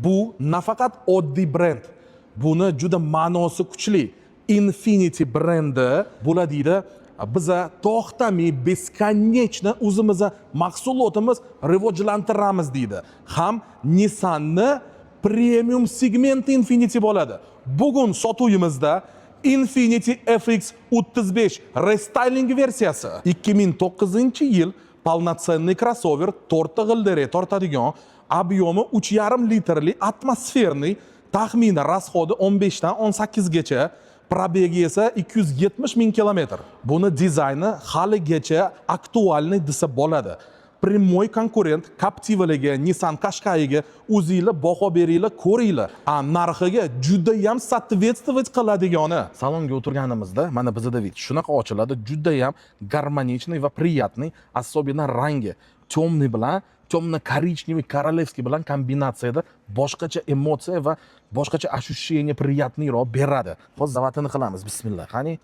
Bu nafaqat oddiy brend, buni juda ma'nosi kuchli. Infiniti brendi bo'ladi deydi. Biza to'xtamay, бесконечно o'zimizni mahsulotimiz rivojlantiramiz deydi. Ham Nissanni premium segmenti Infiniti bo'ladi. Bugun sotuvimizda Infiniti FX 35 restyling versiyasi, 2009 yil, полноценный кроссовер, to'rtta g'ildirak tortadigan, объем i 3,5 litrli, атмосферный, taxminiy расход i 15 dan 18 gacha, пробег i esa 270 ming kilometr. Buni dizayni haligacha актуальный desa bo'ladi. Прямой конкурент Captiva'larga, Nissan Qashqaiga. O'zinglar baho beringlar, ko'ringlar. A narxiga judayam соответствовать qiladigani. Salonga o'tirganimizda, mana, bizada вид shunaqa ochiladi, judayam гармоничный va приятный, особенно rangi темный bilan, темно-коричневый, королевский bilan kombinatsiyada boshqacha emotsiya va boshqacha ощущение приятный roq beradi. Hozir завод ini qilamiz. Bismillah. Qani?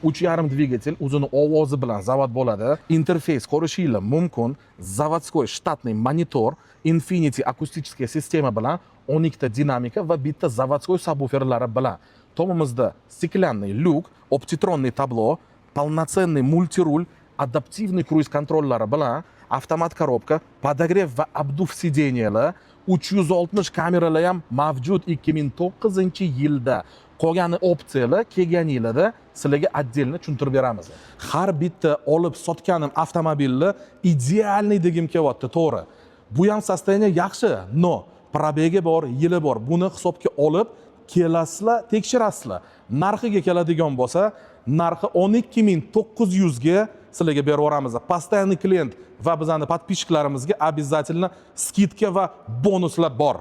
3,5 dvigatel o'zini ovozi bilan zavod bo'ladi. Interfeys ko'rishinglar mumkin. Заводской штатный monitor, Infiniti акустическая система bilan, 12 ta dinamika va bitta заводской сабвуфер lari bilan. Tomimizda стеклянный люк, оптитронный табло, полноценный мультируль, адаптивный круиз контроль lari bilan, avtomat коробка, подогрев va обдув сиденья lar, 360 kameralar ham mavjud 2009 yilda. Qolgani opsiyalar kelganinglarda sizlarga отдельно tushuntirib beramiz. Har bitta olib sotganim avtomobilni идеальный degim kelyapti, to'g'ri. Bu ham состояние yaxshi, но пробег i bor, yili bor. Buni hisobga olib kelasizlar, tekshirasizlar. Narxiga keladigan bo'lsa, narxi 12 900 ga sizlarga berib yuboramiz. Постоянный клиент va bizani подписчик larimizga обязательно скидка va bonuslar bor.